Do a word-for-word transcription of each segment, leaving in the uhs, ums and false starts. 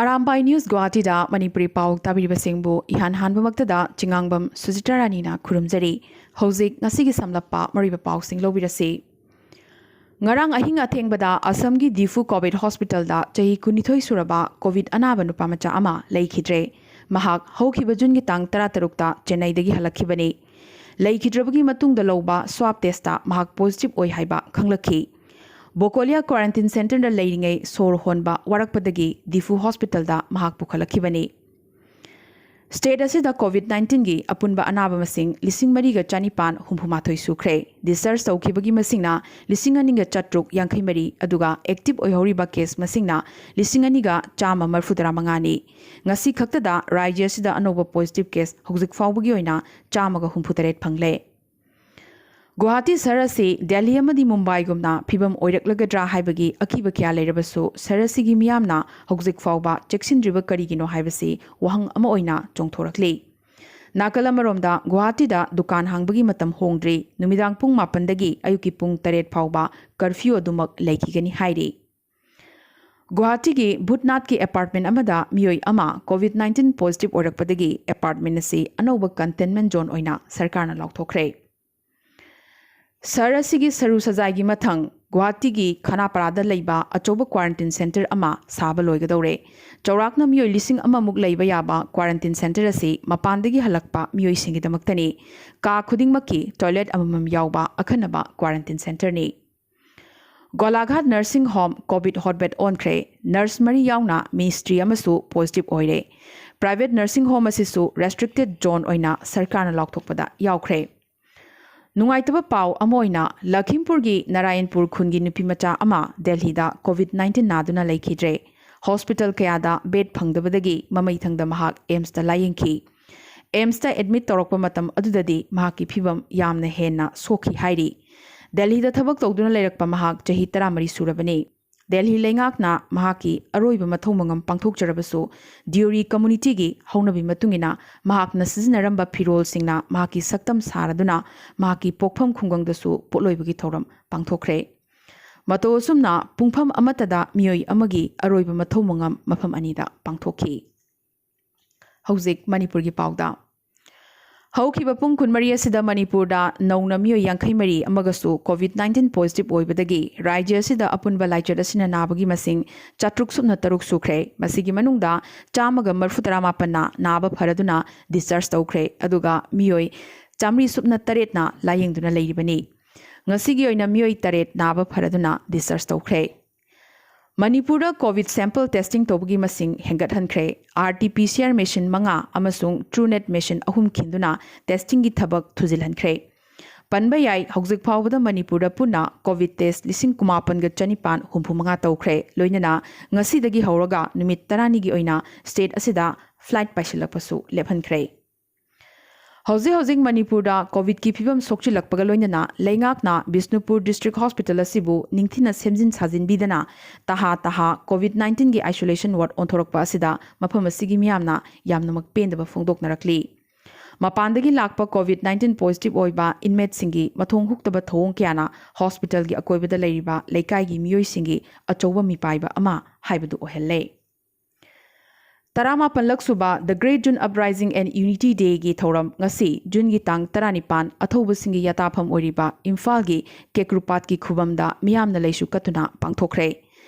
Arambai news ꯒꯨꯋꯥꯍꯥꯇꯤꯗ Manipuri ꯄꯥꯎ ꯇꯥꯕꯤꯔꯤꯕꯁꯤꯡꯕꯨ ꯏꯍꯥꯟ ꯍꯥꯟꯕꯃꯛꯇꯗ ꯆꯤꯉꯥꯡꯕꯝ ꯁꯨꯖꯤꯇꯥ ꯔꯥꯅꯤꯅ ꯈꯨꯔꯨꯝꯖꯔꯤ꯫ ꯍꯧꯖꯤꯛ ꯉꯁꯤꯒꯤ ꯁꯝꯂꯞꯄ ꯃꯔꯨꯑꯣꯏꯕ ꯄꯥꯎꯁꯤꯡ ꯂꯧꯕꯤꯔꯁꯤ꯫ ꯉꯔꯥꯡ ꯑꯍꯤꯡ ꯑꯊꯦꯡꯕꯗ ꯑꯁꯝꯒꯤ ꯗꯤꯐꯨ ꯀꯣꯚꯤꯗ ꯍꯣꯁꯄꯤꯇꯥꯜꯗ ꯆꯍꯤ ꯀꯨꯟꯅꯤꯊꯣꯏ ꯁꯨꯔꯕ ꯀꯣꯚꯤꯗ ꯑꯅꯥꯕ ꯅꯨꯄꯥ ꯃꯆꯥ ꯑꯃ ꯂꯩꯈꯤꯗ꯭ꯔꯦ꯫ ꯃꯍꯥꯛ ꯍꯧꯈꯤꯕ ꯖꯨꯟꯒꯤ ꯇꯥꯡ ꯇꯔꯥꯇꯔꯨꯛꯇ ꯆꯦꯟꯅꯩꯗꯒꯤ ꯍꯜꯂꯛꯈꯤꯕꯅꯤ꯫ ꯂꯩꯈꯤꯗ꯭ꯔꯕꯒꯤ ꯃꯇꯨꯡꯗ ꯂꯧꯕ ꯁ꯭ꯋꯥꯕ ꯇꯦꯁꯇ ꯃꯍꯥꯛ ꯄꯣꯖꯤꯇꯤꯚ ꯑꯣꯏ ꯍꯥꯏꯕ ꯈꯪꯂꯛꯈꯤ꯫ ꯕꯣꯀꯣꯂꯤꯌꯥ ꯀ꯭ꯋꯥꯔꯦꯟꯇꯤꯟ ꯁꯦꯟꯇꯔꯗ ꯂꯩꯔꯤꯉꯩ ꯁꯣꯔ ꯍꯣꯟꯕ ꯋꯥꯔꯛꯄꯗꯒꯤ ꯗꯤꯐꯨ ꯍꯣꯁꯄꯤꯇꯥꯜꯗ ꯃꯍꯥꯛ ꯄꯨꯈꯠꯂꯛꯈꯤꯕꯅꯤ꯫ ꯁ꯭ꯇꯦꯠ ꯑꯁꯤꯗ ꯀꯣꯚꯤꯗ ꯅꯥꯏꯟꯇꯤꯟꯒꯤ ꯑꯄꯨꯟꯕ ꯑꯅꯥꯕ ꯃꯁꯤꯡ ꯂꯤꯁꯤꯡ ꯃꯔꯤꯒ ꯆꯅꯤꯄꯥꯟ ꯍꯨꯝꯐꯨ ꯃꯥꯊꯣꯏ ꯁꯨꯈ꯭ꯔꯦ꯫ ꯗꯤꯁꯆꯥꯔꯖ ꯇꯧꯈꯤꯕꯒꯤ ꯃꯁꯤꯡꯅ ꯂꯤꯁꯤꯡ ꯑꯅꯤꯒ ꯆꯥꯇ꯭ꯔꯨꯛ ꯌꯥꯡꯈꯩ ꯃꯔꯤ, ꯑꯗꯨꯒ ꯑꯦꯛꯇꯤꯚ ꯑꯣꯏꯍꯧꯔꯤꯕ ꯀꯦꯁ ꯃꯁꯤꯡꯅ ꯂꯤꯁꯤꯡ ꯑꯅꯤꯒ ꯆꯥꯝꯃ ꯃꯔꯤꯐꯨ ꯇꯔꯥ ꯃꯉꯥꯅꯤ꯫ ꯉꯁꯤ ꯈꯛꯇꯗ ꯔꯥꯖ꯭ꯌ ꯑꯁꯤꯗ ꯑꯅꯧꯕ ꯄꯣꯖꯤꯇꯤꯚ ꯀꯦꯁ ꯍꯧꯖꯤꯛ ꯐꯥꯎꯕꯒꯤ ꯑꯣꯏꯅ ꯆꯥꯝꯃꯒ ꯍꯨꯝꯐꯨ ꯇꯔꯦꯠ ꯐꯪꯂꯦ꯫ ꯒꯨꯋꯥꯍꯥꯇꯤ ꯁꯍꯔ ꯑꯁꯤ ꯗꯦꯜꯂꯤ ꯑꯃꯗꯤ ꯃꯨꯝꯕꯥꯏꯒꯨꯝꯅ ꯐꯤꯕꯝ ꯑꯣꯏꯔꯛꯂꯒꯗ꯭ꯔꯥ ꯍꯥꯏꯕꯒꯤ ꯑꯀꯤꯕ ꯀꯌꯥ ꯂꯩꯔꯕꯁꯨ, ꯁꯍꯔ ꯑꯁꯤꯒꯤ ꯃꯤꯌꯥꯝꯅ ꯍꯧꯖꯤꯛ ꯐꯥꯎꯕ ꯆꯦꯛꯁꯤꯟꯗ꯭ꯔꯤꯕ ꯀꯔꯤꯒꯤꯅꯣ ꯍꯥꯏꯕꯁꯤ ꯋꯥꯍꯪ ꯑꯃ ꯑꯣꯏꯅ ꯆꯣꯡꯊꯣꯔꯛꯂꯤ꯫ ꯅꯥꯀꯜ ꯑꯃꯔꯣꯝꯗ, ꯒꯨꯋꯥꯍꯥꯇꯤꯗ ꯗꯨꯀꯥꯟ ꯍꯥꯡꯕꯒꯤ ꯃꯇꯝ ꯍꯣꯡꯗ꯭ꯔꯤ꯫ ꯅꯨꯃꯤꯗꯥꯡ ꯄꯨꯡ ꯃꯥꯄꯟꯗꯒꯤ ꯑꯌꯨꯛꯀꯤ ꯄꯨꯡ ꯇꯔꯦꯠ ꯐꯥꯎꯕ ꯀꯔꯐ꯭ꯌꯨ ꯑꯗꯨꯃꯛ ꯂꯩꯈꯤꯒꯅꯤ ꯍꯥꯏꯔꯤ꯫ ꯒꯨꯋꯥꯍꯥꯇꯤꯒꯤ ꯚꯨꯠꯅꯥꯊꯀꯤ ꯑꯦꯄꯥꯔꯠꯃꯦꯟ ꯑꯃꯗ ꯃꯤꯑꯣꯏ ꯑꯃ ꯀꯣꯚꯤꯗ ꯅꯥꯏꯟꯇꯤꯟ ꯄꯣꯖꯤꯇꯤꯚ ꯑꯣꯏꯔꯛꯄꯗꯒꯤ ꯑꯦꯄꯥꯔꯠꯃꯦꯟ ꯑꯁꯤ ꯑꯅꯧꯕ ꯀꯟꯇꯦꯟꯃꯦꯟ ꯖꯣꯟ ꯑꯣꯏꯅ ꯁꯔꯀꯥꯔꯅ ꯂꯥꯎꯊꯣꯛꯈ꯭ꯔꯦ꯫ ꯁꯍꯔ ꯑꯁꯤꯒꯤ ꯁꯔꯨ ꯁꯖꯥꯏꯒꯤ ꯃꯊꯪ ꯒꯨꯋꯥꯍꯥꯇꯤꯒꯤ ꯈꯅꯥꯄꯥꯔꯥꯗ ꯂꯩꯕ ꯑꯆꯧꯕ ꯀ꯭ꯋꯥꯔꯦꯟꯇꯤꯟ ꯁꯦꯟꯇꯔ ꯑꯃ ꯁꯥꯕ ꯂꯣꯏꯒꯗꯧꯔꯦ꯫ ꯆꯥꯎꯔꯥꯛꯅ ꯃꯤꯑꯣꯏ ꯂꯤꯁꯤꯡ ꯑꯃꯃꯨꯛ ꯂꯩꯕ ꯌꯥꯕ ꯀ꯭ꯋꯥꯔꯦꯟꯇꯤꯟ ꯁꯦꯟꯇꯔ ꯑꯁꯤ ꯃꯄꯥꯟꯗꯒꯤ ꯍꯜꯂꯛꯄ ꯃꯤꯑꯣꯏꯁꯤꯡꯒꯤꯗꯃꯛꯇꯅꯤ꯫ ꯀꯥ ꯈꯨꯗꯤꯡꯃꯛꯀꯤ ꯇꯣꯏꯂꯦꯠ ꯑꯃꯃꯝ ꯌꯥꯎꯕ ꯑꯈꯟꯅꯕ ꯀ꯭ꯋꯥꯔꯦꯟꯇꯤꯟ ꯁꯦꯟꯇꯔꯅꯤ꯫ ꯒꯣꯂꯥꯘꯥꯠ ꯅꯔꯁꯤꯡ ꯍꯣꯝ ꯀꯣꯚꯤꯗ ꯍꯣꯠꯕꯦꯗ ꯑꯣꯟꯈ꯭ꯔꯦ꯫ ꯅꯔꯁ ꯃꯔꯤ ꯌꯥꯎꯅ ꯃꯤ ꯁ꯭ꯇ꯭ꯔꯤ ꯑꯃꯁꯨ ꯄꯣꯖꯤꯇꯤꯚ ꯑꯣꯏꯔꯦ꯫ ꯄ꯭ꯔꯥꯏꯚꯦꯠ ꯅꯔꯁꯤꯡ ꯍꯣꯝ ꯑꯁꯤꯁꯨ ꯔꯦꯁꯇ꯭ꯔꯤꯛꯇꯦꯗ ꯖꯣꯟ ꯑꯣꯏꯅ ꯁꯔꯀꯥꯔꯅ ꯂꯥꯎꯊꯣꯛꯄꯗ ꯌꯥꯎꯈ꯭ꯔꯦ꯫ ꯅꯨꯡꯉꯥꯏꯇꯕ ꯄꯥꯎ ꯑꯃ ꯑꯣꯏꯅ, ꯂꯈꯤꯝꯄꯨꯔꯒꯤ ꯅꯥꯔꯥꯌꯟꯄꯨꯔ ꯈꯨꯟꯒꯤ ꯅꯨꯄꯤ ꯃꯆꯥ ꯑꯃ ꯗꯦꯜꯍꯤꯗ ꯀꯣꯚꯤꯗ ꯅꯥꯏꯟꯇꯤꯟ ꯅꯥꯗꯨꯅ ꯂꯩꯈꯤꯗ꯭ꯔꯦ꯫ ꯍꯣꯁꯄꯤꯇꯥꯜ ꯀꯌꯥꯗ ꯕꯦꯗ ꯐꯪꯗꯕꯗꯒꯤ ꯃꯃꯩ ꯊꯪꯗ ꯃꯍꯥꯛ ꯑꯦꯝꯁꯇ ꯂꯥꯌꯦꯡꯈꯤ꯫ ꯑꯦꯝꯁꯇ ꯑꯦꯗꯃꯤꯠ ꯇꯧꯔꯛꯄ ꯃꯇꯝ ꯑꯗꯨꯗꯗꯤ ꯃꯍꯥꯛꯀꯤ ꯐꯤꯕꯝ ꯌꯥꯝꯅ ꯍꯦꯟꯅ ꯁꯣꯛꯈꯤ ꯍꯥꯏꯔꯤ꯫ ꯗꯦꯜꯍꯤꯗ ꯊꯕꯛ ꯇꯧꯗꯨꯅ ꯂꯩꯔꯛꯄ ꯃꯍꯥꯛ ꯆꯍꯤ ꯇꯔꯥꯃꯔꯤ ꯁꯨꯔꯕꯅꯤ꯫ ꯗꯦꯜꯍꯤ ꯂꯩꯉꯥꯛꯅ ꯃꯍꯥꯛꯀꯤ ꯑꯔꯣꯏꯕ ꯃꯊꯧ ꯃꯉꯝ ꯄꯥꯡꯊꯣꯛꯆꯔꯕꯁꯨ, ꯗꯤꯑꯣꯔꯤ ꯀꯝꯃꯨꯅꯤꯇꯤꯒꯤ ꯍꯧꯅꯕꯤ ꯃꯇꯨꯡ ꯏꯟꯅ ꯃꯍꯥꯛꯅ ꯁꯤꯖꯤꯟꯅꯔꯝꯕ ꯐꯤꯔꯣꯜꯁꯤꯡꯅ ꯃꯍꯥꯛꯀꯤ ꯁꯛꯇꯝ ꯁꯥꯔꯗꯨꯅ ꯃꯍꯥꯛꯀꯤ ꯄꯣꯛꯐꯝ ꯈꯨꯡꯒꯪꯗꯁꯨ ꯄꯣꯠꯂꯣꯏꯕꯒꯤ ꯊꯧꯔꯝ ꯄꯥꯡꯊꯣꯛꯈ꯭ꯔꯦ꯫ ꯃꯇꯧ ꯑꯁꯨꯝꯅ ꯄꯨꯡꯐꯝ ꯑꯃꯠꯇꯗ ꯃꯤꯑꯣꯏ ꯑꯃꯒꯤ ꯑꯔꯣꯏꯕ ꯃꯊꯧ ꯃꯉꯝ ꯃꯐꯝ ꯑꯅꯤꯗ ꯄꯥꯡꯊꯣꯛꯈꯤ꯫ ꯍꯧꯖꯤꯛ ꯃꯅꯤꯄꯨꯔꯒꯤ ꯄꯥꯎꯗ꯫ ꯍꯧꯈꯤꯕ ꯄꯨꯡ ꯀꯨꯟꯃꯔꯤ ꯑꯁꯤꯗ ꯃꯅꯤꯄꯨꯔꯗ ꯅꯧꯅ ꯃꯤꯑꯣꯏ ꯌꯥꯡꯈꯩ ꯃꯔꯤ ꯑꯃꯒꯁꯨ COVID nineteen positive ꯑꯣꯏꯕꯗꯒꯤ ꯔꯥꯖ꯭ꯌ ꯑꯁꯤꯗ ꯑꯄꯨꯟꯕ ꯂꯥꯏꯆꯠ ꯑꯁꯤꯅ ꯅꯥꯕꯒꯤ ꯃꯁꯤꯡ ꯆꯥꯇ꯭ꯔꯨꯛ ꯁꯨꯞꯅ ꯇꯔꯨꯛ ꯁꯨꯈ꯭ꯔꯦ꯫ ꯃꯁꯤꯒꯤ ꯃꯅꯨꯡꯗ ꯆꯥꯝꯃꯒ ꯃꯔꯤꯐꯨ ꯇꯔꯥꯃꯥꯄꯟꯅ ꯅꯥꯕ ꯐꯔꯗꯨꯅ discharge ꯇꯧꯈ꯭ꯔꯦ, ꯑꯗꯨꯒ ꯃꯤꯑꯣꯏ ꯆꯥꯝꯃꯔꯤ ꯁꯨꯞꯅ ꯇꯔꯦꯠꯅ ꯂꯥꯌꯦꯡꯗꯨꯅ ꯂꯩꯔꯤꯕꯅꯤ꯫ ꯉꯁꯤꯒꯤ ꯑꯣꯏꯅ ꯃꯤꯑꯣꯏ ꯇꯔꯦꯠ ꯅꯥꯕ ꯐꯔꯗꯨꯅ discharge ꯇꯧꯈ꯭ꯔꯦ꯫ ꯃꯅꯤꯄꯨꯔꯗ COVID sample testing ꯇꯧꯕꯒꯤ ꯃꯁꯤꯡ ꯍꯦꯟꯒꯠꯍꯟꯈ꯭ꯔꯦ꯫ RT-PCR machine ꯃꯉꯥ ꯑꯃꯁꯨꯡ TrueNat machine ꯑꯍꯨꯝ ꯈꯤꯟꯗꯨꯅ testingꯒꯤ ꯊꯕꯛ ꯊꯨꯖꯤꯜꯍꯟꯈ꯭ꯔꯦ꯫ ꯄꯟꯕ ꯌꯥꯏ, ꯍꯧꯖꯤꯛ ꯐꯥꯎꯕꯗ ꯃꯅꯤꯄꯨꯔꯗ ꯄꯨꯟꯅ COVID test ꯂꯤꯁꯤꯡ ꯀꯨꯟꯃꯥꯄꯟꯒ ꯆꯅꯤꯄꯥꯟ ꯍꯨꯝꯐꯨ ꯃꯉꯥ ꯇꯧꯈ꯭ꯔꯦ꯫ ꯂꯣꯏꯅꯅ ꯉꯁꯤꯗꯒꯤ ꯍꯧꯔꯒ ꯅꯨꯃꯤꯠ ꯇꯔꯥꯅꯤꯒꯤ ꯑꯣꯏꯅ state ꯑꯁꯤꯗ flight ꯄꯥꯏꯁꯤꯜꯂꯛꯄꯁꯨ ꯂꯦꯞꯍꯟꯈ꯭ꯔꯦ꯫ ꯍꯧꯖꯤꯛ ꯍꯧꯖꯤꯛ ꯃꯅꯤꯄꯨꯔꯗ COVIDꯀꯤ ꯐꯤꯕꯝ ꯁꯣꯛꯆꯤꯜꯂꯛꯄꯒ ꯂꯣꯏꯅꯅ ꯂꯩꯉꯥꯛꯅ ꯕꯤꯁꯅꯨꯄꯨꯔ District Hospital ꯑꯁꯤꯕꯨ ꯅꯤꯡꯊꯤꯅ ꯁꯦꯝꯖꯤꯟ ꯁꯥꯖꯤꯟꯕꯤꯗꯅ ꯇꯍꯥ ꯇꯍꯥ COVID nineteenꯒꯤ isolation ward ꯑꯣꯟꯊꯣꯔꯛꯄ ꯑꯁꯤꯗ ꯃꯐꯝ ꯑꯁꯤꯒꯤ ꯃꯤꯌꯥꯝꯅ ꯌꯥꯝꯅꯃꯛ ꯄꯦꯟꯗꯕ ꯐꯣꯡꯗꯣꯛꯅꯔꯛꯂꯤ꯫ ꯃꯄꯥꯟꯗꯒꯤ ꯂꯥꯛꯄ COVID nineteen positive ꯑꯣꯏꯕ inmateꯁꯤꯡꯒꯤ ꯃꯊꯣꯡ ꯍꯨꯛꯇꯕ ꯊꯧꯑꯣꯡ ꯀꯌꯥꯅ hospitalꯒꯤ ꯑꯀꯣꯏꯕꯗ ꯂꯩꯔꯤꯕ ꯂꯩꯀꯥꯏꯒꯤ ꯃꯤꯑꯣꯏꯁꯤꯡꯒꯤ ꯑꯆꯧꯕ ꯃꯤꯄꯥꯏꯕ ꯑꯃ ꯍꯥꯏꯕꯗꯨ ꯑꯣꯏꯍꯜꯂꯦ꯫ ꯇꯔꯥꯃꯥꯄꯟꯂꯛ ꯁꯨꯕ The Great June Uprising and Unity Dayꯒꯤ ꯊꯧꯔꯝ ꯉꯁꯤ ꯖꯨꯟꯒꯤ ꯇꯥꯡ ꯇꯔꯥꯅꯤꯄꯥꯟ ꯑꯊꯧꯕꯁꯤꯡꯒꯤ ꯌꯥꯇꯥꯐꯝ ꯑꯣꯏꯔꯤꯕ ꯏꯝꯐꯥꯜꯒꯤ ꯀꯦꯀ꯭ꯔꯨꯄꯥꯠꯀꯤ ꯈꯨꯕꯝꯗ ꯃꯤꯌꯥꯝꯅ ꯂꯩꯁꯨ ꯀꯠꯇꯨꯅ ꯄꯥꯡꯊꯣꯛꯈ꯭ꯔꯦ꯫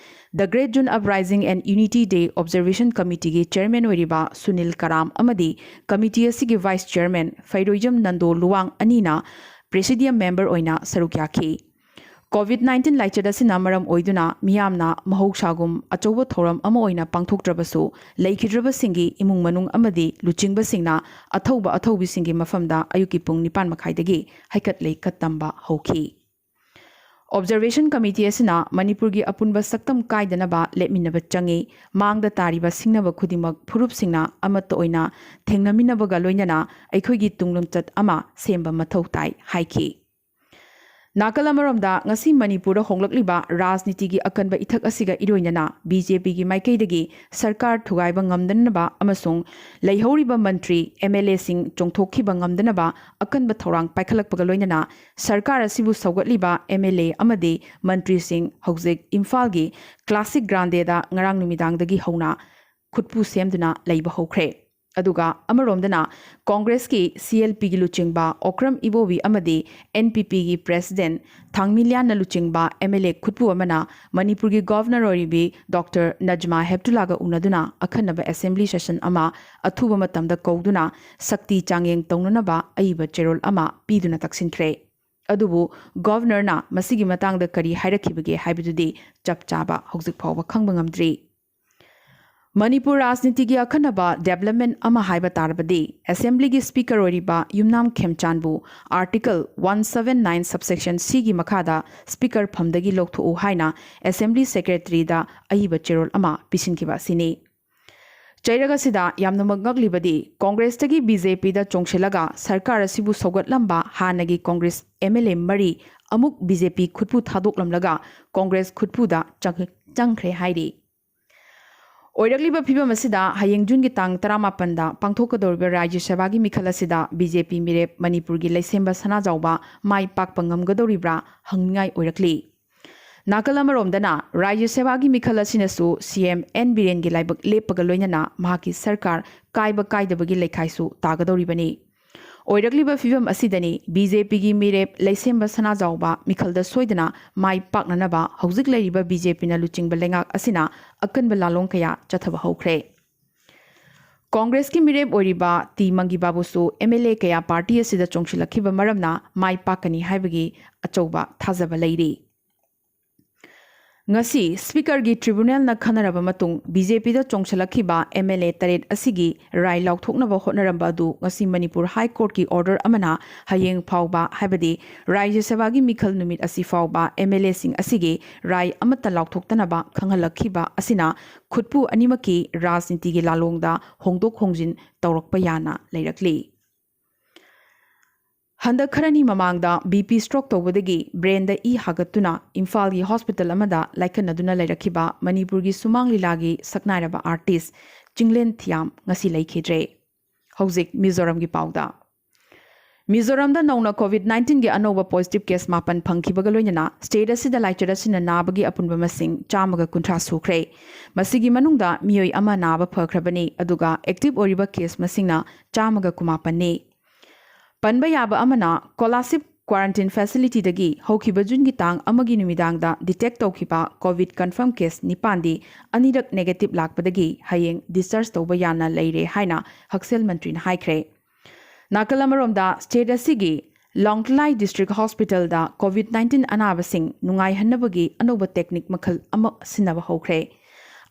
The Great June Uprising and Unity Day Observation Committeeꯒꯤ chairman ꯑꯣꯏꯔꯤꯕ ꯁꯨꯅꯤꯜ ꯀꯔꯥꯝ ꯑꯃꯗꯤ committee ꯑꯁꯤꯒꯤ vice chairman ꯐꯩꯔꯣꯏꯖꯝ ꯅꯟꯗꯣ ꯂꯨꯋꯥꯡ ꯑꯅꯤꯅ presidium member ꯑꯣꯏꯅ ꯁꯔꯨꯛ ꯌꯥꯈꯤ꯫ COVID nineteen ꯂꯥꯏꯆꯠ ꯑꯁꯤꯅ ꯃꯔꯝ ꯑꯣꯏꯗꯨꯅ ꯃꯤꯌꯥꯝꯅ ꯃꯍꯧꯁꯥꯒꯨꯝ ꯑꯆꯧꯕ ꯊꯧꯔꯝ ꯑꯃ ꯑꯣꯏꯅ ꯄꯥꯡꯊꯣꯛꯇ꯭ꯔꯕꯁꯨ, ꯂꯩꯈꯤꯗ꯭ꯔꯕꯁꯤꯡꯒꯤ ꯏꯃꯨꯡ ꯃꯅꯨꯡ ꯑꯃꯗꯤ ꯂꯨꯆꯤꯡꯕꯁꯤꯡꯅ ꯑꯊꯧꯕ ꯑꯊꯧꯕꯤꯁꯤꯡꯒꯤ ꯃꯐꯝꯗ ꯑꯌꯨꯛꯀꯤ ꯄꯨꯡ ꯅꯤꯄꯥꯟ ꯃꯈꯥꯏꯗꯒꯤ ꯍꯩꯀꯠ ꯂꯩꯀꯠ ꯇꯝꯕ ꯍꯧꯈꯤ꯫ Observation Committee ꯑꯁꯤꯅ ꯃꯅꯤꯄꯨꯔꯒꯤ ꯑꯄꯨꯟꯕ ꯁꯛꯇꯝ ꯀꯥꯏꯗꯅꯕ ꯂꯦꯞꯃꯤꯟꯅꯕ ꯆꯪꯏ꯫ ꯃꯥꯡꯗ ꯇꯥꯔꯤꯕ ꯁꯤꯡꯅꯕ ꯈꯨꯗꯤꯡꯃꯛ ꯐꯨꯔꯨꯞꯁꯤꯡꯅ ꯑꯃꯠꯇ ꯑꯣꯏꯅ ꯊꯦꯡꯅꯃꯤꯟꯅꯕꯒ ꯂꯣꯏꯅꯅ ꯑꯩꯈꯣꯏꯒꯤ ꯇꯨꯡꯂꯝꯆꯠ ꯑꯃ ꯁꯦꯝꯕ ꯃꯊꯧ ꯇꯥꯏ ꯍꯥꯏꯈꯤ꯫ ꯅꯥꯀꯜ ꯑꯃꯔꯣꯝꯗ, ꯉꯁꯤ ꯃꯅꯤꯄꯨꯔꯗ ꯍꯣꯡꯂꯛꯂꯤꯕ ꯔꯥꯖꯅꯤꯇꯤꯒꯤ ꯑꯀꯟꯕ ꯏꯊꯛ ꯑꯁꯤꯒ ꯏꯔꯣꯏꯅꯅ ꯕꯤ ꯖꯦ ꯄꯤꯒꯤ ꯃꯥꯏꯀꯩꯗꯒꯤ ꯁꯔꯀꯥꯔ ꯊꯨꯒꯥꯏꯕ ꯉꯝꯗꯅꯕ ꯑꯃꯁꯨꯡ ꯂꯩꯍꯧꯔꯤꯕ ꯃꯟꯇ꯭ꯔꯤ, ꯑꯦꯝ ꯑꯦꯜ ꯑꯦꯁꯤꯡ ꯆꯣꯡꯊꯣꯛꯈꯤꯕ ꯉꯝꯗꯅꯕ ꯑꯀꯟꯕ ꯊꯧꯔꯥꯡ ꯄꯥꯏꯈꯠꯂꯛꯄꯒ ꯂꯣꯏꯅꯅ ꯁꯔꯀꯥꯔ ꯑꯁꯤꯕꯨ ꯁꯧꯒꯠꯂꯤꯕ ꯑꯦꯝ ꯑꯦꯜ ꯑꯦ ꯑꯃꯗꯤ ꯃꯟꯇ꯭ꯔꯤꯁꯤꯡ ꯍꯧꯖꯤꯛ ꯏꯝꯐꯥꯜꯒꯤ ꯀ꯭ꯂꯥꯁꯤꯛ ꯒ꯭ꯔꯥꯟꯗꯦꯗ ꯉꯔꯥꯡ ꯅꯨꯃꯤꯗꯥꯡꯗꯒꯤ ꯍꯧꯅ ꯈꯨꯠꯄꯨ ꯁꯦꯝꯗꯨꯅ ꯂꯩꯕ ꯍꯧꯈ꯭ꯔꯦ꯫ ꯑꯗꯨꯒ ꯑꯃꯔꯣꯝꯗꯅ, ꯀꯣꯡꯒ꯭ꯔꯦꯁꯀꯤ ꯁꯤ ꯑꯦꯜ ꯄꯤꯒꯤ ꯂꯨꯆꯤꯡꯕ ꯑꯣꯀ꯭ꯔꯝ ꯏꯕꯣꯕꯤ ꯑꯃꯗꯤ ꯑꯦꯟ ꯄꯤ ꯄꯤꯒꯤ ꯄ꯭ꯔꯦꯁꯤꯗꯦꯟ ꯊꯥꯡꯃꯤꯂꯤꯌꯥꯟꯅ ꯂꯨꯆꯤꯡꯕ ꯑꯦꯝ ꯑꯦꯜ ꯑꯦ ꯈꯨꯠꯄꯨ ꯑꯃꯅ ꯃꯅꯤꯄꯨꯔꯒꯤ ꯒꯣꯚꯔꯅꯔ ꯑꯣꯏꯔꯤꯕꯤ ꯗꯣꯛꯇꯔ ꯅꯖꯃꯥ ꯍꯦꯞꯇꯨꯂꯥꯒ ꯎꯅꯗꯨꯅ ꯑꯈꯟꯅꯕ ꯑꯦꯁꯦꯝꯕ꯭ꯂꯤ ꯁꯦꯁꯟ ꯑꯃ ꯑꯊꯨꯕ ꯃꯇꯝꯗ ꯀꯧꯗꯨꯅ ꯁꯛꯇꯤ ꯆꯥꯡꯌꯦꯡ ꯇꯧꯅꯅꯕ ꯑꯏꯕ ꯆꯦꯔꯣꯜ ꯑꯃ ꯄꯤꯗꯨꯅ ꯇꯛꯁꯤꯟꯈ꯭ꯔꯦ꯫ ꯑꯗꯨꯕꯨ ꯒꯣꯚꯔꯅꯔꯅ ꯃꯁꯤꯒꯤ ꯃꯇꯥꯡꯗ ꯀꯔꯤ ꯍꯥꯏꯔꯛꯈꯤꯕꯒꯦ ꯍꯥꯏꯕꯗꯨꯗꯤ ꯆꯞ ꯆꯥꯕ ꯍꯧꯖꯤꯛ ꯐꯥꯎꯕ ꯈꯪꯕ ꯉꯝꯗ꯭ꯔꯤ꯫ ꯃꯅꯤꯄꯨꯔ ꯔꯥꯖꯅꯤꯇꯤꯒꯤ ꯑꯈꯟꯅꯕ ꯗꯦꯕꯂꯞꯃꯦꯟ ꯑꯃ ꯍꯥꯏꯕ ꯇꯥꯔꯕꯗꯤ, ꯑꯦꯁꯦꯝꯕ꯭ꯂꯤꯒꯤ ꯁ꯭ꯄꯤꯀꯔ ꯑꯣꯏꯔꯤꯕ ꯌꯨꯝꯅꯥꯝ ꯈꯦꯝꯆꯥꯟꯕꯨ ꯑꯥꯔꯇꯤꯀꯜ ꯋꯥꯟ ꯁꯕꯦꯟ ꯅꯥꯏꯟ ꯁꯕꯁꯦꯛꯁꯟ ꯁꯤꯒꯤ ꯃꯈꯥꯗ ꯁ꯭ꯄꯤꯀꯔ ꯐꯝꯗꯒꯤ ꯂꯧꯊꯣꯛꯎ ꯍꯥꯏꯅ ꯑꯦꯁꯦꯝꯕ꯭ꯂꯤ ꯁꯦꯀ꯭ꯔꯦꯇꯔꯤꯗ ꯑꯏꯕ ꯆꯦꯔꯣꯜ ꯑꯃ ꯄꯤꯁꯤꯟꯈꯤꯕ ꯑꯁꯤꯅꯤ꯫ ꯆꯩꯔꯛ ꯑꯁꯤꯗ ꯌꯥꯝꯅꯃꯛ ꯉꯛꯂꯤꯕꯗꯤ, ꯀꯣꯡꯒ꯭ꯔꯦꯁꯇꯒꯤ ꯕꯤ ꯖꯦ ꯄꯤꯗ ꯆꯣꯡꯁꯤꯜꯂꯒ ꯁꯔꯀꯥꯔ ꯑꯁꯤꯕꯨ ꯁꯧꯒꯠꯂꯝꯕ ꯍꯥꯟꯅꯒꯤ ꯀꯣꯡꯒ꯭ꯔꯦꯁ ꯑꯦꯝ ꯑꯦꯜ ꯑꯦ ꯃꯔꯤ ꯑꯃꯨꯛ ꯕꯤ ꯖꯦ ꯄꯤ ꯈꯨꯠꯄꯨ ꯊꯥꯗꯣꯛꯂꯝꯂꯒ ꯀꯣꯡꯒ꯭ꯔꯦꯁ ꯈꯨꯠꯄꯨꯗ ꯆꯪ-, ꯆꯪꯈ꯭ꯔꯦ ꯍꯥꯏꯔꯤ꯫ ꯑꯣꯏꯔꯛꯂꯤꯕ ꯐꯤꯕꯝ ꯑꯁꯤꯗ ꯍꯌꯦꯡ ꯖꯨꯟꯒꯤ ꯇꯥꯡ ꯇꯔꯥꯃꯥꯄꯟꯗ ꯄꯥꯡꯊꯣꯛꯀꯗꯧꯔꯤꯕ ꯔꯥꯖ꯭ꯌ ꯁꯦꯕꯥꯒꯤ ꯃꯤꯈꯜ ꯑꯁꯤꯗ ꯕꯤ ꯖꯦ ꯄꯤ ꯃꯤꯔꯦꯞ ꯃꯅꯤꯄꯨꯔꯒꯤ ꯂꯩꯁꯦꯝꯕ ꯁꯅꯥꯖꯥꯎꯕ ꯃꯥꯏ ꯄꯥꯛꯄ ꯉꯝꯒꯗꯧꯔꯤꯕ꯭ꯔꯥ ꯍꯪꯅꯤꯡꯉꯥꯏ ꯑꯣꯏꯔꯛꯂꯤ꯫ ꯅꯥꯀꯜ ꯑꯃꯔꯣꯝꯗꯅ, ꯔꯥꯖ꯭ꯌ ꯁꯦꯕꯥꯒꯤ ꯃꯤꯈꯜ ꯑꯁꯤꯅꯁꯨ ꯁꯤ ꯑꯦꯝ ꯑꯦꯟ ꯕꯤꯔꯦꯟꯒꯤ ꯂꯥꯏꯕꯛ ꯂꯦꯞꯄꯒ ꯂꯣꯏꯅꯅ ꯃꯍꯥꯛꯀꯤ ꯁꯔꯀꯥꯔ ꯀꯥꯏꯕ ꯀꯥꯏꯗꯕꯒꯤ ꯂꯩꯈꯥꯏꯁꯨ ꯇꯥꯒꯗꯧꯔꯤꯕꯅꯤ꯫ ꯑꯣꯏꯔꯛꯂꯤꯕ ꯐꯤꯕꯝ ꯑꯁꯤꯗꯅꯤ ꯕꯤ ꯖꯦ ꯄꯤꯒꯤ ꯃꯤꯔꯦꯞ ꯂꯩꯁꯦꯝꯕ ꯁꯅꯥꯖꯥꯎꯕ ꯃꯤꯈꯜꯗ ꯁꯣꯏꯗꯅ ꯃꯥꯏ ꯄꯥꯛꯅꯅꯕ ꯍꯧꯖꯤꯛ ꯂꯩꯔꯤꯕ ꯕꯤ ꯖꯦ ꯄꯤꯅ ꯂꯨꯆꯤꯡꯕ ꯂꯩꯉꯥꯛ ꯑꯁꯤꯅ ꯑꯀꯟꯕ ꯂꯥꯂꯣꯡ ꯀꯌꯥ ꯆꯠꯊꯕ ꯍꯧꯈ꯭ꯔꯦ꯫ ꯀꯣꯡꯒ꯭ꯔꯦꯁꯀꯤ ꯃꯤꯔꯦꯞ ꯑꯣꯏꯔꯤꯕ ꯇꯤ ꯃꯪꯒꯤꯕꯥꯕꯨꯁꯨ ꯑꯦꯝ ꯑꯦꯜ ꯑꯦ ꯀꯌꯥ ꯄꯥꯔꯇꯤ ꯑꯁꯤꯗ ꯆꯣꯡꯁꯤꯜꯂꯛꯈꯤꯕ ꯃꯔꯝꯅ ꯃꯥꯏ ꯄꯥꯛꯀꯅꯤ ꯍꯥꯏꯕꯒꯤ ꯑꯆꯧꯕ ꯊꯥꯖꯕ ꯂꯩꯔꯤ꯫ ꯉꯁꯤ ꯁ꯭ꯄꯤꯀꯔꯒꯤ ꯇ꯭ꯔꯤꯕꯨꯅꯦꯜꯅ ꯈꯟꯅꯔꯕ ꯃꯇꯨꯡ ꯕꯤ ꯖꯦ ꯄꯤꯗ ꯆꯣꯡꯁꯤꯜꯂꯛꯈꯤꯕ ꯑꯦꯝ ꯑꯦꯜ ꯑꯦ ꯇꯔꯦꯠ ꯑꯁꯤꯒꯤ ꯔꯥꯏ ꯂꯥꯎꯊꯣꯛꯅꯕ ꯍꯣꯠꯅꯔꯝꯕ ꯑꯗꯨ ꯉꯁꯤ ꯃꯅꯤꯄꯨꯔ ꯍꯥꯏ ꯀꯣꯔꯠꯀꯤ ꯑꯣꯔꯗꯔ ꯑꯃꯅ ꯍꯌꯦꯡ ꯐꯥꯎꯕ, ꯍꯥꯏꯕꯗꯤ ꯔꯥꯖ꯭ꯌ ꯁꯦꯕꯥꯒꯤ ꯃꯤꯈꯜ ꯅꯨꯃꯤꯠ ꯑꯁꯤ ꯐꯥꯎꯕ ꯑꯦꯝ ꯑꯦꯜ ꯑꯦꯁꯤꯡ ꯑꯁꯤꯒꯤ ꯔꯥꯏ ꯑꯃꯠꯇ ꯂꯥꯎꯊꯣꯛꯇꯅꯕ ꯈꯪꯍꯜꯂꯛꯈꯤꯕ ꯑꯁꯤꯅ ꯈꯨꯠꯄꯨ ꯑꯅꯤꯃꯛꯀꯤ ꯔꯥꯖꯅꯤꯇꯤꯒꯤ ꯂꯥꯂꯣꯡꯗ ꯍꯣꯡꯗꯣꯛ ꯍꯣꯡꯖꯤꯟ ꯇꯧꯔꯛꯄ ꯌꯥꯅ ꯂꯩꯔꯛꯂꯤ꯫ ꯍꯟꯗꯛ ꯈꯔꯅꯤ ꯃꯃꯥꯡꯗ ꯕꯤ ꯄꯤ ꯁ꯭ꯇ꯭ꯔꯣꯛ ꯇꯧꯕꯗꯒꯤ ꯕ꯭ꯔꯦꯟꯗ ꯏ ꯍꯥꯒꯠꯇꯨꯅ ꯏꯝꯐꯥꯜꯒꯤ ꯍꯣꯁꯄꯤꯇꯥꯜ ꯑꯃꯗ ꯂꯥꯏꯀꯠꯅꯗꯨꯅ ꯂꯩꯔꯛꯈꯤꯕ ꯃꯅꯤꯄꯨꯔꯒꯤ ꯁꯨꯃꯥꯡ ꯂꯤꯂꯥꯒꯤ ꯁꯛꯅꯥꯏꯔꯕ ꯑꯥꯔꯇꯤꯁ ꯆꯤꯡꯂꯦꯟ ꯊꯤꯌꯥꯝ ꯉꯁꯤ ꯂꯩꯈꯤꯗ꯭ꯔꯦ꯫ ꯍꯧꯖꯤꯛ ꯃꯤꯖꯣꯔꯥꯝꯒꯤ ꯄꯥꯎꯗ꯫ ꯃꯤꯖꯣꯔꯥꯝꯗ ꯅꯧꯅ ꯀꯣꯚꯤꯗ ꯅꯥꯏꯟꯇꯤꯟꯒꯤ ꯑꯅꯧꯕ ꯄꯣꯖꯤꯇꯤꯚ ꯀꯦꯁ ꯃꯥꯄꯟ ꯐꯪꯈꯤꯕꯒ ꯂꯣꯏꯅꯅ ꯁ꯭ꯇꯦꯠ ꯑꯁꯤꯗ ꯂꯥꯏꯆꯠ ꯑꯁꯤꯅ ꯅꯥꯕꯒꯤ ꯑꯄꯨꯟꯕ ꯃꯁꯤꯡ ꯆꯥꯝꯃꯒ ꯀꯨꯟꯊ꯭ꯔꯥ ꯁꯨꯈ꯭ꯔꯦ꯫ ꯃꯁꯤꯒꯤ ꯃꯅꯨꯡꯗ ꯃꯤꯑꯣꯏ ꯑꯃ ꯅꯥꯕ ꯐꯈ꯭ꯔꯕꯅꯤ, ꯑꯗꯨꯒ ꯑꯦꯛꯇꯤꯚ ꯑꯣꯏꯔꯤꯕ ꯀꯦꯁ ꯃꯁꯤꯡꯅ ꯆꯥꯝꯃꯒ ꯀꯨꯟꯃꯥꯄꯟꯅꯤ꯫ ꯄꯟꯕ ꯌꯥꯕ ꯑꯃꯅ, ꯀꯣꯂꯥꯁꯤꯕ ꯀ꯭ꯋꯥꯔꯦꯟꯇꯤꯟ ꯐꯦꯁꯤꯂꯤꯇꯤꯗꯒꯤ ꯍꯧꯈꯤꯕ ꯖꯨꯟꯒꯤ ꯇꯥꯡ ꯑꯃꯒꯤ ꯅꯨꯃꯤꯗꯥꯡꯗ ꯗꯤꯇꯦꯛ ꯇꯧꯈꯤꯕ ꯀꯣꯚꯤꯗ ꯀꯟꯐꯥꯔꯝ ꯀꯦꯁ ꯅꯤꯄꯥꯟꯗꯤ ꯑꯅꯤꯔꯛ ꯅꯦꯒꯦꯇꯤꯚ ꯂꯥꯛꯄꯗꯒꯤ ꯍꯌꯦꯡ ꯗꯤꯁꯆꯥꯔꯖ ꯇꯧꯕ ꯌꯥꯅ ꯂꯩꯔꯦ ꯍꯥꯏꯅ ꯍꯛꯁꯦꯜ ꯃꯟꯇ꯭ꯔꯤꯅ ꯍꯥꯏꯈ꯭ꯔꯦ꯫ ꯅꯥꯀꯜ ꯑꯃꯔꯣꯝꯗ, ꯁ꯭ꯇꯦꯠ ꯑꯁꯤꯒꯤ ꯂꯣꯡꯇꯂꯥꯏ ꯗꯤꯁꯇ꯭ꯔꯤꯛ ꯍꯣꯁꯄꯤꯇꯥꯜꯗ ꯀꯣꯚꯤꯗ ꯅꯥꯏꯟꯇꯤꯟ ꯑꯅꯥꯕꯁꯤꯡ ꯅꯨꯡꯉꯥꯏꯍꯟꯅꯕꯒꯤ ꯑꯅꯧꯕ ꯇꯦꯛꯅꯤꯛ ꯃꯈꯜ ꯑꯃ ꯁꯤꯖꯤꯟꯅꯕ ꯍꯧꯈ꯭ꯔꯦ꯫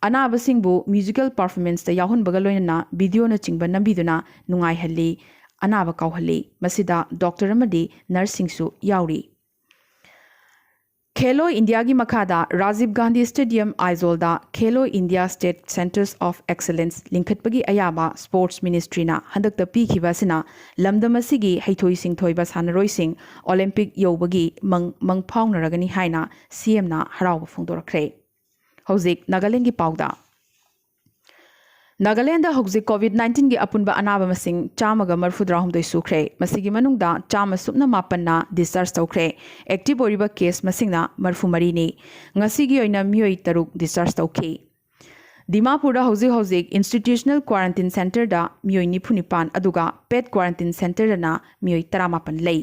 ꯑꯅꯥꯕꯁꯤꯡꯕꯨ ꯃ꯭ꯌꯨꯖꯤꯀꯦꯜ ꯄꯔꯐꯣꯔꯃꯦꯟꯁꯇ ꯌꯥꯎꯍꯟꯕꯒ ꯂꯣꯏꯅꯅ ꯚꯤꯗꯤꯑꯣꯅꯆꯤꯡꯕ ꯅꯝꯕꯤꯗꯨꯅ ꯅꯨꯡꯉꯥꯏꯍꯜꯂꯤ, ꯑꯅꯥꯕ ꯀꯥꯎꯍꯜꯂꯤ꯫ ꯃꯁꯤꯗ ꯗꯣꯛꯇꯔ ꯑꯃꯗꯤ ꯅꯔꯁꯁꯤꯡꯁꯨ ꯌꯥꯎꯔꯤ꯫ ꯈꯦꯂꯣ ꯏꯟꯗꯤꯌꯥꯒꯤ ꯃꯈꯥꯗ ꯔꯥꯖꯤꯕ ꯒꯥꯟꯙꯤ ꯁ꯭ꯇꯦꯗꯤꯌꯝ ꯑꯥꯏꯖꯣꯜꯗ Khelo India state centres of excellence ꯂꯤꯡꯈꯠꯄꯒꯤ ꯑꯌꯥꯕ ꯁ꯭ꯄꯣꯔꯠꯁ ꯃꯤꯅꯤꯁꯇ꯭ꯔꯤꯅ ꯍꯟꯗꯛꯇ ꯄꯤꯈꯤꯕ ꯑꯁꯤꯅ ꯂꯝꯗꯝ ꯑꯁꯤꯒꯤ ꯍꯩꯊꯣꯏ ꯁꯤꯡꯊꯣꯏꯕ ꯁꯥꯟꯅꯔꯣꯏꯁꯤꯡ ꯑꯣꯂꯤꯝꯄꯤꯛ ꯌꯧꯕꯒꯤ ꯃꯪ ꯃꯪ ꯐꯥꯎꯅꯔꯒꯅꯤ ꯍꯥꯏꯅ ꯁꯤꯑꯦꯝꯅ ꯍꯔꯥꯎꯕ ꯐꯣꯡꯗꯣꯔꯛꯈ꯭ꯔꯦ꯫ ꯍꯧꯖꯤꯛ ꯅꯥꯒꯥꯂꯦꯟꯗꯒꯤ ꯄꯥꯎꯗ꯫ ꯅꯥꯒꯥꯂꯦꯟꯗ ꯍꯧꯖꯤꯛ ꯀꯣꯚꯤꯗ ꯅꯥꯏꯟꯇꯤꯟꯒꯤ ꯑꯄꯨꯟꯕ ꯑꯅꯥꯕ ꯃꯁꯤꯡ ꯆꯥꯝꯃꯒ ꯃꯔꯤꯐꯨꯇꯔꯥꯍꯨꯝꯗꯣꯏ ꯁꯨꯈ꯭ꯔꯦ꯫ ꯃꯁꯤꯒꯤ ꯃꯅꯨꯡꯗ ꯆꯥꯝꯃ ꯁꯨꯞꯅ ꯃꯥꯄꯟꯅ ꯗꯤꯁꯆꯥꯔꯖ ꯇꯧꯈ꯭ꯔꯦ꯫ ꯑꯦꯛꯇꯤꯚ ꯑꯣꯏꯔꯤꯕ ꯀꯦꯁ ꯃꯁꯤꯡꯅ ꯃꯔꯤꯐꯨ ꯃꯔꯤꯅꯤ꯫ ꯉꯁꯤꯒꯤ ꯑꯣꯏꯅ ꯃꯤꯑꯣꯏ ꯇꯔꯨꯛ ꯗꯤꯁꯆꯥꯔꯖ ꯇꯧꯈꯤ꯫ ꯗꯤꯃꯥꯄꯨꯔꯗ ꯍꯧꯖꯤꯛ ꯍꯧꯖꯤꯛ ꯏꯟꯁꯇꯤꯇ꯭ꯌꯨꯁꯅꯦꯜ ꯀ꯭ꯋꯥꯔꯦꯟꯇꯤꯟ ꯁꯦꯟꯇꯔꯗ ꯃꯤꯑꯣꯏ ꯅꯤꯐꯨ ꯅꯤꯄꯥꯟ, ꯑꯗꯨꯒ ꯄꯦꯠ ꯀ꯭ꯋꯥꯔꯦꯟꯇꯤꯟ ꯁꯦꯟꯇꯔꯗꯅ ꯃꯤꯑꯣꯏ ꯇꯔꯥꯃꯥꯄꯟ ꯂꯩ꯫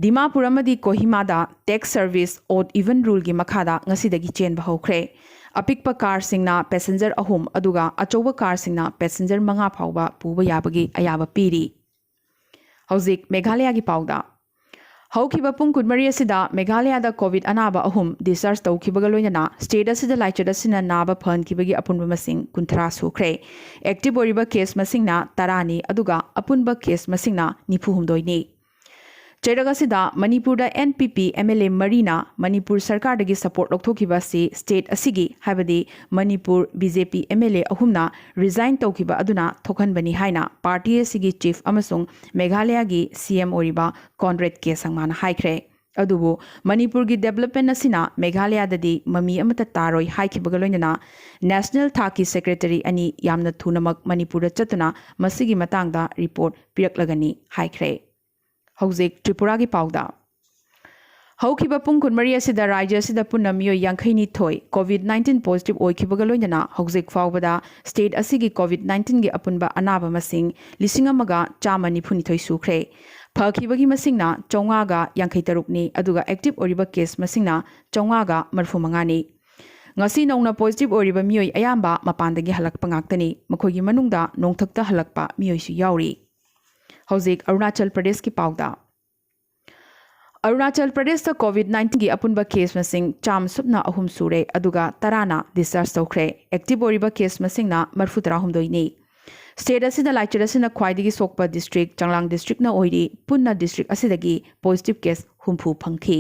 ꯗꯤꯃꯥꯄꯨꯔ ꯑꯃꯗꯤ ꯀꯣꯍꯤꯃꯥꯗ ꯇꯦꯛꯁ ꯁꯔꯚꯤꯁ ꯑꯣꯗ ꯏꯚꯟ ꯔꯨꯜꯒꯤ ꯃꯈꯥꯗ ꯉꯁꯤꯗꯒꯤ ꯆꯦꯟꯕ ꯍꯧꯈ꯭ꯔꯦ꯫ ꯑꯄꯤꯛꯄ ꯀꯥꯔꯁꯤꯡꯅ ꯄꯦꯁꯦꯟꯖꯔ ꯑꯍꯨꯝ, ꯑꯗꯨꯒ ꯑꯆꯧꯕ ꯀꯥꯔꯁꯤꯡꯅ ꯄꯦꯁꯦꯟꯖꯔ ꯃꯉꯥ ꯐꯥꯎꯕ ꯄꯨꯕ ꯌꯥꯕꯒꯤ ꯑꯌꯥꯕ ꯄꯤꯔꯤ꯫ ꯍꯧꯖꯤꯛ ꯃꯦꯘꯥꯂꯌꯥꯒꯤ ꯄꯥꯎꯗ꯫ ꯍꯧꯈꯤꯕ ꯄꯨꯡ ꯀꯨꯟꯃꯔꯤ ꯑꯁꯤꯗ ꯃꯦꯘꯥꯂꯌꯥꯗ ꯀꯣꯚꯤꯗ ꯑꯅꯥꯕ ꯑꯍꯨꯝ ꯗꯤꯁꯆꯥꯔꯖ ꯇꯧꯈꯤꯕꯒ ꯂꯣꯏꯅꯅ ꯁ꯭ꯇꯦꯠ ꯑꯁꯤꯗ ꯂꯥꯏꯆꯠ ꯑꯁꯤꯅ ꯅꯥꯕ ꯐꯍꯟꯈꯤꯕꯒꯤ ꯑꯄꯨꯟꯕ ꯃꯁꯤꯡ ꯀꯨꯟꯊ꯭ꯔꯥ ꯁꯨꯈ꯭ꯔꯦ꯫ ꯑꯦꯛꯇꯤꯚ ꯑꯣꯏꯔꯤꯕ ꯀꯦꯁ ꯃꯁꯤꯡꯅ ꯇꯔꯥꯅꯤ, ꯑꯗꯨꯒ ꯑꯄꯨꯟꯕ ꯀꯦꯁ ꯃꯁꯤꯡꯅ ꯅꯤꯐꯨ ꯍꯨꯝꯗꯣꯏꯅꯤ꯫ ꯆꯩꯔꯛ ꯑꯁꯤꯗ ꯃꯅꯤꯄꯨꯔꯗ NPP MLA ꯃꯔꯤꯅ ꯃꯅꯤꯄꯨꯔ ꯁꯔꯀꯥꯔꯗꯒꯤ support ꯂꯧꯊꯣꯛꯈꯤꯕ ꯑꯁꯤ state ꯑꯁꯤꯒꯤ, ꯍꯥꯏꯕꯗꯤ ꯃꯅꯤꯄꯨꯔ BJP MLA ꯑꯍꯨꯝꯅ resign ꯇꯧꯈꯤꯕ ꯑꯗꯨꯅ ꯊꯣꯛꯍꯟꯕꯅꯤ ꯍꯥꯏꯅ party ꯑꯁꯤꯒꯤ chief ꯑꯃꯁꯨꯡ ꯃꯦꯘꯥꯂꯌꯥꯒꯤ CM ꯑꯣꯏꯔꯤꯕ ꯀꯣꯟꯔꯦꯗ ꯀꯦ ꯁꯪꯃꯥꯅ ꯍꯥꯏꯈ꯭ꯔꯦ꯫ ꯑꯗꯨꯕꯨ ꯃꯅꯤꯄꯨꯔꯒꯤ development ꯑꯁꯤꯅ ꯃꯦꯘꯥꯂꯌꯥꯗꯗꯤ ꯃꯃꯤ ꯑꯃꯠꯇ ꯇꯥꯔꯣꯏ ꯍꯥꯏꯈꯤꯕꯒ ꯂꯣꯏꯅꯅ national ꯊꯥꯛꯀꯤ secretary ꯑꯅꯤ ꯌꯥꯝꯅ ꯊꯨꯅꯃꯛ ꯃꯅꯤꯄꯨꯔꯗ ꯆꯠꯇꯨꯅ ꯃꯁꯤꯒꯤ ꯃꯇꯥꯡꯗ report ꯄꯤꯔꯛꯂꯒꯅꯤ ꯍꯥꯏꯈ꯭ꯔꯦ꯫ ꯍꯧꯖꯤꯛ ꯇ꯭ꯔꯤꯄꯨꯔꯥꯒꯤ ꯄꯥꯎꯗ꯫ ꯍꯧꯈꯤꯕ ꯄꯨꯡ ꯀꯨꯟꯃꯔꯤ ꯑꯁꯤꯗ ꯔꯥꯖ꯭ꯌ ꯑꯁꯤꯗ ꯄꯨꯟꯅ ꯃꯤꯑꯣꯏ ꯌꯥꯡꯈꯩ ꯅꯤꯊꯣꯏ COVID nineteen positive ꯑꯣꯏꯈꯤꯕꯒ ꯂꯣꯏꯅꯅ ꯍꯧꯖꯤꯛ ꯐꯥꯎꯕꯗ state ꯑꯁꯤꯒꯤ COVID nineteenꯒꯤ ꯑꯄꯨꯟꯕ ꯑꯅꯥꯕ ꯃꯁꯤꯡ ꯂꯤꯁꯤꯡ ꯑꯃꯒ ꯆꯥꯝꯃ ꯅꯤꯐꯨ ꯅꯤꯊꯣꯏ ꯁꯨꯈ꯭ꯔꯦ꯫ ꯐꯈꯤꯕꯒꯤ ꯃꯁꯤꯡꯅ ꯆꯥꯝꯃꯉꯥꯒ ꯌꯥꯡꯈꯩ ꯇꯔꯨꯛꯅꯤ, ꯑꯗꯨꯒ active ꯑꯣꯏꯔꯤꯕ case ꯃꯁꯤꯡꯅ ꯆꯥꯝꯃꯉꯥꯒ ꯃꯔꯤꯐꯨ ꯃꯉꯥꯅꯤ꯫ ꯉꯁꯤ ꯅꯧꯅ positive ꯑꯣꯏꯔꯤꯕ ꯃꯤꯑꯣꯏ ꯑꯌꯥꯝꯕ ꯃꯄꯥꯟꯗꯒꯤ ꯍꯜꯂꯛꯄ ꯉꯥꯛꯇꯅꯤ꯫ ꯃꯈꯣꯏꯒꯤ ꯃꯅꯨꯡꯗ ꯅꯣꯡꯊꯛꯇ ꯍꯜꯂꯛꯄ ꯃꯤꯑꯣꯏꯁꯨ ꯌꯥꯎꯔꯤ꯫ ꯍꯧꯖꯤꯛ ꯑꯔꯨꯅꯥꯆꯜ ꯄ꯭ꯔꯗꯦꯁꯀꯤ ꯄꯥꯎꯗ꯫ ꯑꯔꯨꯅꯥꯆꯜ ꯄ꯭ꯔꯗꯦꯁꯇ COVID nineteenꯒꯤ ꯑꯄꯨꯟꯕ case ꯃꯁꯤꯡ ꯆꯥꯝꯃ ꯁꯨꯞꯅ ꯑꯍꯨꯝ ꯁꯨꯔꯦ, ꯑꯗꯨꯒ ꯇꯔꯥꯅ discharge ꯇꯧꯈ꯭ꯔꯦ꯫ Active ꯑꯣꯏꯔꯤꯕ case ꯃꯁꯤꯡꯅ ꯃꯔꯤꯐꯨ ꯇꯔꯥꯍꯨꯝꯗꯣꯏꯅꯤ꯫ State ꯑꯁꯤꯗ ꯂꯥꯏꯆꯠ ꯑꯁꯤꯅ ꯈ꯭ꯋꯥꯏꯗꯒꯤ ꯁꯣꯛꯄ district ꯆꯥꯡꯂꯥꯡ districtꯅ ꯑꯣꯏꯔꯤ꯫ ꯄꯨꯟꯅ district ꯑꯁꯤꯗꯒꯤ positive case ꯍꯨꯝꯐꯨ ꯐꯪꯈꯤ꯫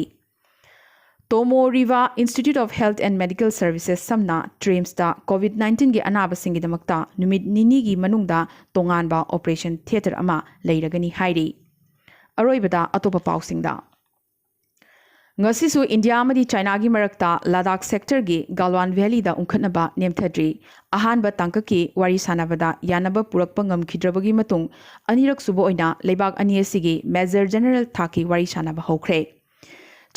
Tomo Riba Institute of Health and Medical Services, ꯁꯝꯅ TRIHMSꯇ COVID nineteenꯒꯤ ꯑꯅꯥꯕꯁꯤꯡꯒꯤꯗꯃꯛꯇ ꯅꯨꯃꯤꯠ ꯅꯤꯅꯤꯒꯤ ꯃꯅꯨꯡꯗ ꯇꯣꯉꯥꯟꯕ operation theatre ꯑꯃ ꯂꯩꯔꯒꯅꯤ ꯍꯥꯏꯔꯤ꯫ ꯑꯔꯣꯏꯕꯗ ꯑꯇꯣꯞꯄ ꯄꯥꯎꯁꯤꯡꯗ꯫ ꯉꯁꯤꯁꯨ ꯏꯟꯗꯤꯌꯥ ꯑꯃꯗꯤ ꯆꯥꯏꯅꯥꯒꯤ ꯃꯔꯛꯇ ꯂꯗꯥꯈ sectorꯒꯤ ꯒꯥꯜꯋꯥꯟ valleyꯗ ꯎꯪꯈꯠꯅꯕ ꯅꯦꯝꯊꯗ꯭ꯔꯤ꯫ ꯑꯍꯥꯟꯕ ꯇꯥꯡꯀꯛꯀꯤ ꯋꯥꯔꯤ ꯁꯥꯟꯅꯕꯗ ꯌꯥꯅꯕ ꯄꯨꯔꯛꯄ ꯉꯝꯈꯤꯗ꯭ꯔꯕꯒꯤ ꯃꯇꯨꯡ, ꯑꯅꯤꯔꯛꯁꯨꯕ ꯑꯣꯏꯅ ꯂꯩꯕꯥꯛ ꯑꯅꯤ ꯑꯁꯤꯒꯤ major general ꯊꯥꯛꯀꯤ ꯋꯥꯔꯤ ꯁꯥꯟꯅꯕ ꯍꯧꯈ꯭ꯔꯦ꯫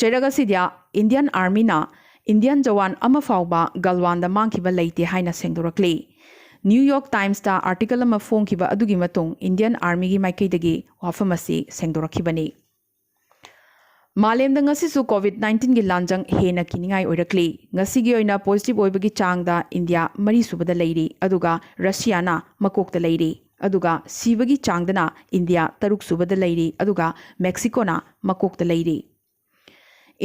ꯆꯩꯔꯛ ꯑꯁꯤꯗ Indian Armyꯅ Indian ꯖꯋꯥꯟ ꯑꯃ ꯐꯥꯎꯕ ꯒꯜꯋꯥꯟꯗ ꯃꯥꯡꯈꯤꯕ ꯂꯩꯇꯦ ꯍꯥꯏꯅ ꯁꯦꯡꯗꯣꯔꯛꯂꯤ꯫ New York Timesꯇ article ꯑꯃ ꯐꯣꯡꯈꯤꯕ ꯑꯗꯨꯒꯤ ꯃꯇꯨꯡ Indian Armyꯒꯤ ꯃꯥꯏꯀꯩꯗꯒꯤ ꯋꯥꯐꯝ ꯑꯁꯤ ꯁꯦꯡꯗꯣꯔꯛꯈꯤꯕꯅꯤ꯫ ꯃꯥꯂꯦꯝꯗ ꯉꯁꯤꯁꯨ COVID nineteenꯒꯤ ꯂꯥꯟꯖꯪ ꯍꯦꯟꯅ ꯀꯤꯅꯤꯡꯉꯥꯏ ꯑꯣꯏꯔꯛꯂꯤ꯫ ꯉꯁꯤꯒꯤ ꯑꯣꯏꯅ positive ꯑꯣꯏꯕꯒꯤ ꯆꯥꯡꯗ ꯏꯟꯗꯤꯌꯥ ꯃꯔꯤꯁꯨꯕꯗ ꯂꯩꯔꯤ, ꯑꯗꯨꯒ ꯔꯁꯤꯌꯥꯅ ꯃꯀꯣꯛꯇ ꯂꯩꯔꯤ, ꯑꯗꯨꯒ ꯁꯤꯕꯒꯤ ꯆꯥꯡꯗꯅ ꯏꯟꯗꯤꯌꯥ ꯇꯔꯨꯛꯁꯨꯕꯗ ꯂꯩꯔꯤ, ꯑꯗꯨꯒ ꯃꯦꯛꯁꯤꯀꯣꯅ ꯃꯀꯣꯛꯇ ꯂꯩꯔꯤ꯫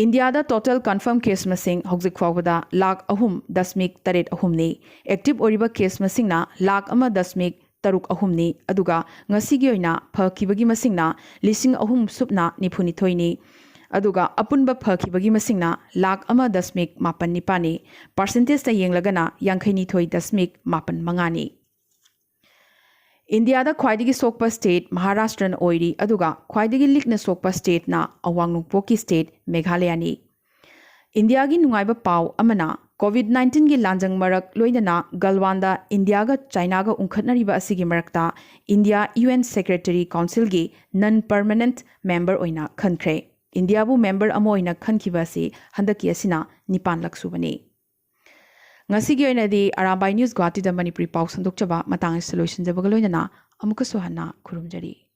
ꯏꯟꯗꯤꯌꯥꯗ total confirm case ꯃꯁꯤꯡ ꯍꯧꯖꯤꯛ ꯐꯥꯎꯕꯗ ꯂꯥꯈ ꯑꯍꯨꯝ ꯗꯁꯃꯤꯛ ꯇꯔꯦꯠ ꯑꯍꯨꯝꯅꯤ꯫ Active ꯑꯣꯏꯔꯤꯕ case ꯃꯁꯤꯡꯅ ꯂꯥꯈ ꯑꯃ ꯗꯁꯃꯤꯛ ꯇꯔꯨꯛ ꯑꯍꯨꯝꯅꯤ꯫ ꯑꯗꯨꯒ ꯉꯁꯤꯒꯤ ꯑꯣꯏꯅ ꯐꯈꯤꯕꯒꯤ ꯃꯁꯤꯡꯅ ꯂꯤꯁꯤꯡ ꯑꯍꯨꯝ ꯁꯨꯞꯅ ꯅꯤꯐꯨ ꯅꯤꯊꯣꯏꯅꯤ꯫ ꯑꯗꯨꯒ ꯑꯄꯨꯟꯕ ꯐꯈꯤꯕꯒꯤ ꯃꯁꯤꯡꯅ ꯂꯥꯈ ꯑꯃ ꯗꯁꯃꯤꯛ ꯃꯥꯄꯟ ꯅꯤꯄꯥꯟꯅꯤ꯫ ꯄꯥꯔꯁꯦꯟꯇꯦꯖꯇ ꯌꯦꯡꯂꯒꯅ ꯌꯥꯡꯈꯩ ꯅꯤꯊꯣꯏ ꯗꯁꯃꯤꯛ ꯃꯥꯄꯟ ꯃꯉꯥꯅꯤ꯫ ꯏꯟꯗꯤꯌꯥꯗ ꯈ꯭ꯋꯥꯏꯗꯒꯤ ꯁꯣꯛꯄ ꯁ꯭ꯇꯦꯠ ꯃꯍꯥꯔꯥꯁꯇ꯭ꯔꯅ ꯑꯣꯏꯔꯤ, ꯑꯗꯨꯒ ꯈ꯭ꯋꯥꯏꯗꯒꯤ ꯂꯤꯛꯅ ꯁꯣꯛꯄ ꯁ꯭ꯇꯦꯠꯅ ꯑꯋꯥꯡ ꯅꯣꯡꯄꯣꯛꯀꯤ ꯁ꯭ꯇꯦꯠ ꯃꯦꯘꯥꯂꯌꯥꯅꯤ꯫ ꯏꯟꯗꯤꯌꯥꯒꯤ ꯅꯨꯡꯉꯥꯏꯕ ꯄꯥꯎ ꯑꯃꯅ, ꯀꯣꯚꯤꯗ ꯅꯥꯏꯟꯇꯤꯟꯒꯤ ꯂꯥꯟꯖꯪ ꯃꯔꯛ ꯂꯣꯏꯅꯅ ꯒꯜꯋꯥꯟꯗ ꯏꯟꯗꯤꯌꯥꯒ ꯆꯥꯏꯅꯥꯒ ꯎꯪꯈꯠꯅꯔꯤꯕ ꯑꯁꯤꯒꯤ ꯃꯔꯛꯇ ꯏꯟꯗꯤꯌꯥ ꯌꯨ ꯑꯦꯟ ꯁꯦꯀ꯭ꯔꯦꯇꯔꯤ ꯀꯥꯎꯟꯁꯤꯜꯒꯤ ꯅꯟ ꯄꯔꯃꯅꯦꯟꯠ ꯃꯦꯝꯕꯔ ꯑꯣꯏꯅ ꯈꯟꯈ꯭ꯔꯦ꯫ ꯏꯟꯗꯤꯌꯥꯕꯨ ꯃꯦꯝꯕꯔ ꯑꯃ ꯑꯣꯏꯅ ꯈꯟꯈꯤꯕ ꯑꯁꯤ ꯍꯟꯗꯛꯀꯤ ꯑꯁꯤꯅ ꯅꯤꯄꯥꯟꯂꯛ ꯁꯨꯕꯅꯤ꯫ ꯉꯁꯤꯒꯤ ꯑꯣꯏꯅꯗꯤ ꯑꯔꯥꯝꯕꯥꯏ ꯅ꯭ꯌꯨꯁ ꯒꯨꯋꯥꯍꯥꯇꯤꯗ ꯃꯅꯤꯄꯨꯔꯤ ꯄꯥꯎ ꯁꯟꯗꯣꯛꯆꯕ ꯃꯇꯥꯡ ꯑꯁꯤꯗ ꯂꯣꯏꯁꯤꯟꯖꯕꯒ ꯂꯣꯏꯅꯅ ꯑꯃꯨꯛꯀꯁꯨ ꯍꯟꯅ ꯈꯨꯔꯨꯝꯖꯔꯤ꯫